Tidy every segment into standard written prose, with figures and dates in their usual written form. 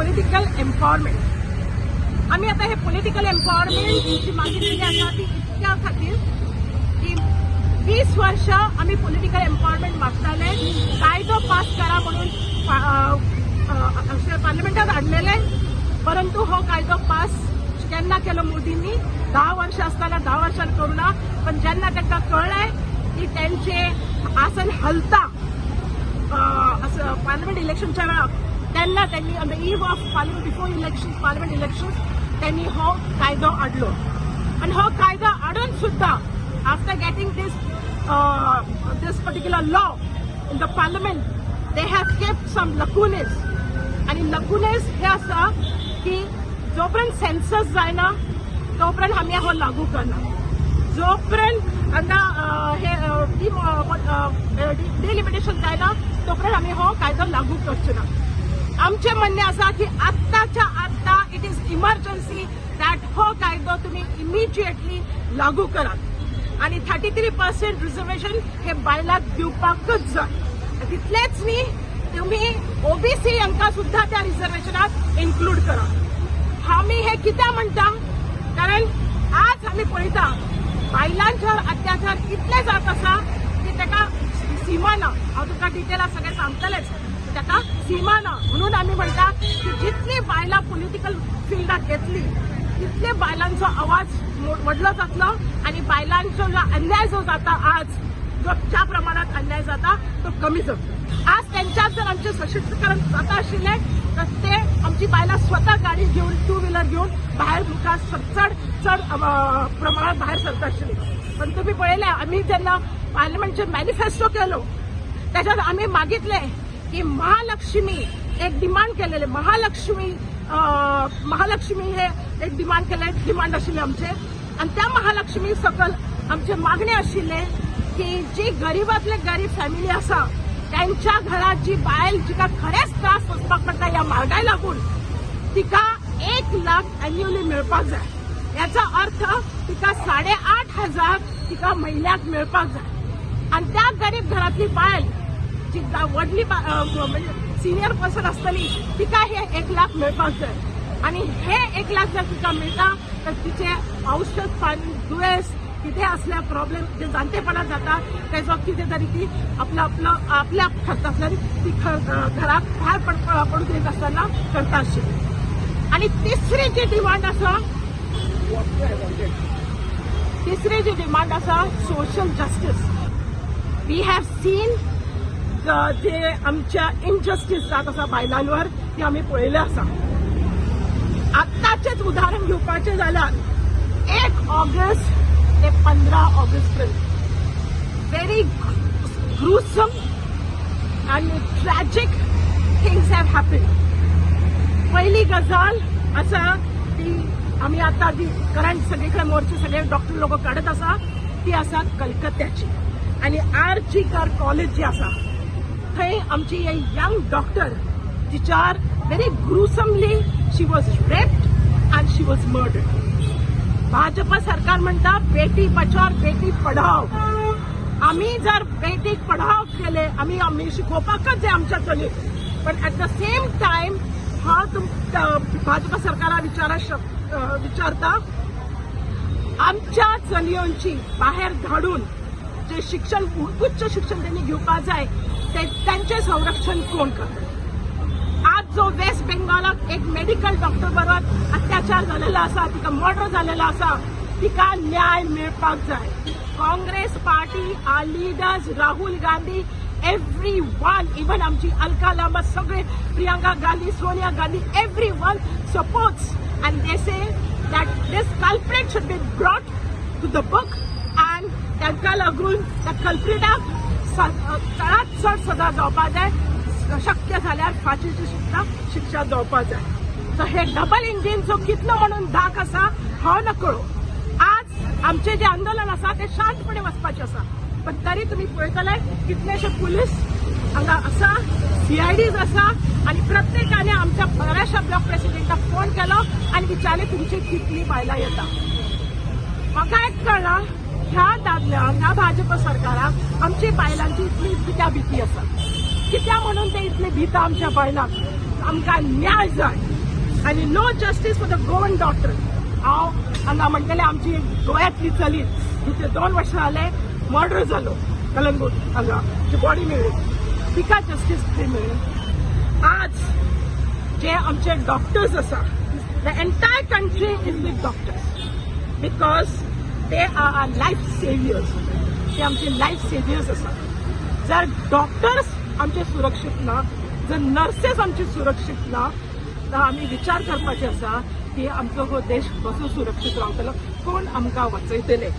Political empowerment. आमी आतां हे पॉलिटिकल एम्पावरमेंट जी मागितलेली आसा ती इतक्या खातीर की 20 वर्षां आमी पॉलिटिकल एम्पावरमेंट मागताले. कायदो पास करा म्हणून अशें पार्लमेंटात हाडलेले, परंतु हो कायदो पास केन्ना केलो मोदींनी? 10 वर्षां आसतना 10 वर्सां करूना. पण जेन्ना तांकां कळ्ळें की तेंचे आसन हलता असं पार्लमेंट इलेक्शनच्या वेळार, तेन्ना त्यांनी on the eve of parliament, before election, parliament election, त्यांनी हो कायदो हाडलो. आणि हो कायदो हाडून सुद्धा, after getting this particular law in the parliament, they have kept some lacunas. आणि लकुनेज हे आसा की जोपर्यंत सेन्सस जायना तोपर्यंत आमी हो लागू करना, जोपर्यंत हांगा हे डिलिमिटेशन जायना तोपर्यंत आमी हो कायदो लागू करचे ना. आमचें म्हणणें आसा की आत्ताच्या आत्ता, it is emergency that हो कायदो तुमी इमिजिएटली लागू करात आणि 33% रिझर्वेशन हे बायलांक दिवपाकच जाय. तितलेच न्ही, तुम्ही ओबीसी हांकां सुद्दां त्या रिझर्वेशनात इन्क्लूड करा. आमी हे कित्याक म्हणटा? कारण आज आमी पळयता, बायलांचेर अत्याचार इतले जात आसा की ताका सीमा ना. हांव तुमकां डिटेलात सगळें सांगतलेच. ताका सीमा ना म्हणून आमी म्हणटा की जितली बायलां पॉलिटिकल फिल्डात येतली तितले बायलांचो आवाज व्हडलो जातलो आणि बायलांचो जो अन्याय जो जाता आज, जो ज्या प्रमाणात अन्याय जाता तो कमी जातलो. आज त्यांच्यात जर आमचे सशक्तीकरण जाता आशिल्लें तर ते आमची बायलां स्वता गाडी घेवन, टू व्हिलर घेवन भायर मुखार चड चड प्रमाणात भायर सरता आशिल्ली. पण तुम्ही पळयलें, आमी जेन्ना पार्लमेंटचे मॅनिफेस्टो केलो त्याच्यात आम्ही मागितले की महालक्ष्मी एक डिमांड केलेले, महालक्ष्मी महालक्ष्मी हे एक डिमांड केले, डिमांड आशिल्ले आमचे. आणि त्या महालक्ष्मी सकल आमचे मागणे आशिल्ले की जी गरीबातले गरीब फॅमिली आसा, त्यांच्या घरात जी बायल जिका खरेंच त्रास सोंसपाक पडटा ह्या म्हारगाय लागून, तिका 1 लाख एन्युअली मेळपाक जाय. याचा अर्थ तिका 8,500 तिका म्हयन्याक मेळपाक जाय. आणि त्या गरीब घरातली बायल जी व्हडली म्हणजे सिनियर पर्सन आसतली, तिका हे 1 लाख मेळपाक जाय. आणि हे 1 लाख जर तिका मेळटा तर तिचे औषध पाणी, दुयेंस कितें असल्यार, प्रॉब्लेम जे जाणटेपणात जाता तेजो कितें तरी ती आपलं आपलं आपल्या खर्चांतल्यान ती घरात भायर पडून येत आसतना करता आशिल्ली. आणि तिसरी जी डिमांड आसा, तिसरी जी डिमांड आसा, social justice. We have seen जे आमच्या इनजस्टीस जात आसा बायलांवर ती आमी पळयलें आसा. आत्ताचेच उदाहरण घेवपाचें जाल्यार 1 ऑगस्ट ते 15 ऑगस्ट पर्यंत very gruesome and tragic things have happen. पहिली गजाल आसा ती आमी आतां ती करंट सगळीकडे मोर्चे सगळे डॉक्टर लोक काडत आसा, ती आसा कलकत्त्याची आणि आर जी कर कॉलेज जी आसा थंय आमची एक यंग डॉक्टर तिच्यार very gruesomely she was raped and she was murdered. Bhajpa सरकार म्हणटा बेटी बचाव बेटी पढाव. आम्ही जर बेटी पढाव केले, आम्ही आम्ही शिकोवपाकच जाय आमच्या चलयेक, पण ऍट the same time हांव तुम भाजपा सरकारा विचारता, आमच्या चलयांची बाहेर धाडून जे शिक्षण, उच्च शिक्षण त्यांनी घेवपाक जाय, ते त्यांचे संरक्षण कोण करता? आज जो वेस्ट बेंगॉलाक एक मेडिकल डॉक्टर बरोबर अत्याचार झालेला आसा, तिका मर्डर झालेला आसा, तिका न्याय मेळपाक जाय. Congress party, our leaders, Rahul Gandhi, every one, even आमची अलका लांबा, सगळे, Priyanka Gandhi, Sonia Gandhi, everyone supports and they say that this culprit should be brought to the book and तांकां लागून त्या कल्प्रिटाक चडात चड सजा जावपाक जाय, शक्य जाल्यार फांशीची सुद्दां शिक्षा जावपाक जाय. सो हे डबल इंजिनचो कितलो म्हणून धाक आसा हांव नकळो. आज आमचे जे आंदोलन आसा ते शांतपणे वचपाचें आसा, पण तरी तुमी पळयतले कितलेशे पुलीस हांगा आसा, सीआयडीज आसा आणि प्रत्येकाने आमच्या बऱ्याचशा ब्लॉक प्रेसिडेंटाक फोन केलो आणि विचारले, तुमची कितली बायलां येता? म्हाका एक कळना, ह्या दादल्यांक, ह्या भाजप सरकाराक आमची बायलांची इतली कित्याक भीती आसा? कित्या म्हणून ते इतले भिता आमच्या बायलांक? आमकां न्याय जाय आनी no justice for the Goan daughter. हांव हांगा म्हणटलें, आमची गोंयांतली चली जिचे 2 वर्सां जाले मर्डर जालो कलंगूट हांगा, जी बॉडी मेळ्ळी, तिका जस्टीस खंय मेळ्ळी? आज जे आमचे डॉक्टर्स आसा, the entire country is with doctors because they are our life saviours. ते आमचे लायफ सेवियर्स आसा. जर डॉक्टर्स आमचे सुरक्षीत ना, जर नर्सेस आमची सुरक्षीत ना, तर आमी विचार करपाचे आसा की आमचो हो देश कसो सुरक्षीत रावतलो, कोण आमकां वाचयतले?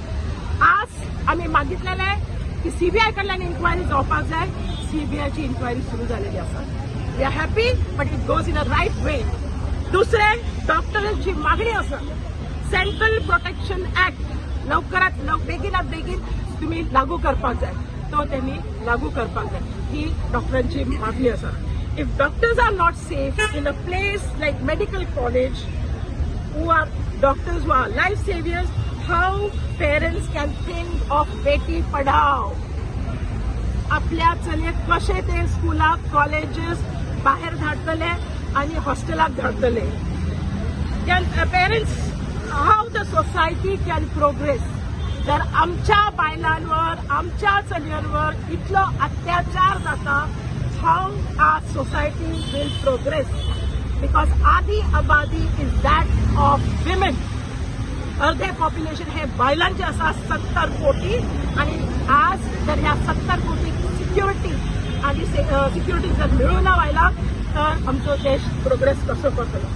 आज आमी मागितलेले की सीबीआय कडल्यान इन्क्वायरी जावपाक जाय. सीबीआयची इन्क्वायरी सुरू जालेली आसा. We are happy, but it goes in a right way. दुसरें, डॉक्टरांची मागणी आसा, सेंट्रल प्रोटेक्शन ऍक्ट लवकरात बेगिनात बेगीन तुम्ही लागू करपाक जाय. तो त्यांनी लागू करपाक जाय, ही डॉक्टरांची मागणी आसा. If doctors are not safe in a place like medical college, who are doctors, who are life saviors, how parents can think of Beti Padhao? आपल्या चलयेक कशे ते स्कुलाक, कॉलेजीस बाहेर धाडटले आनी हॉस्टेलाक धाडटले? Can parents, how the society can progress जर आमच्या बायलांवर, आमच्या चलयांवर इतलो अत्याचार जाता? How our society will progress? Because आधी आबादी is that of women. अर्धे पॉप्युलेशन हे बायलांचे आसा, 70 कोटी. आणि आज जर ह्या 70 कोटी सिक्युरिटी आणि सिक्युरिटी जर मिळूना बायलांक, तर आमचो देश प्रोग्रेस कसो करतलो?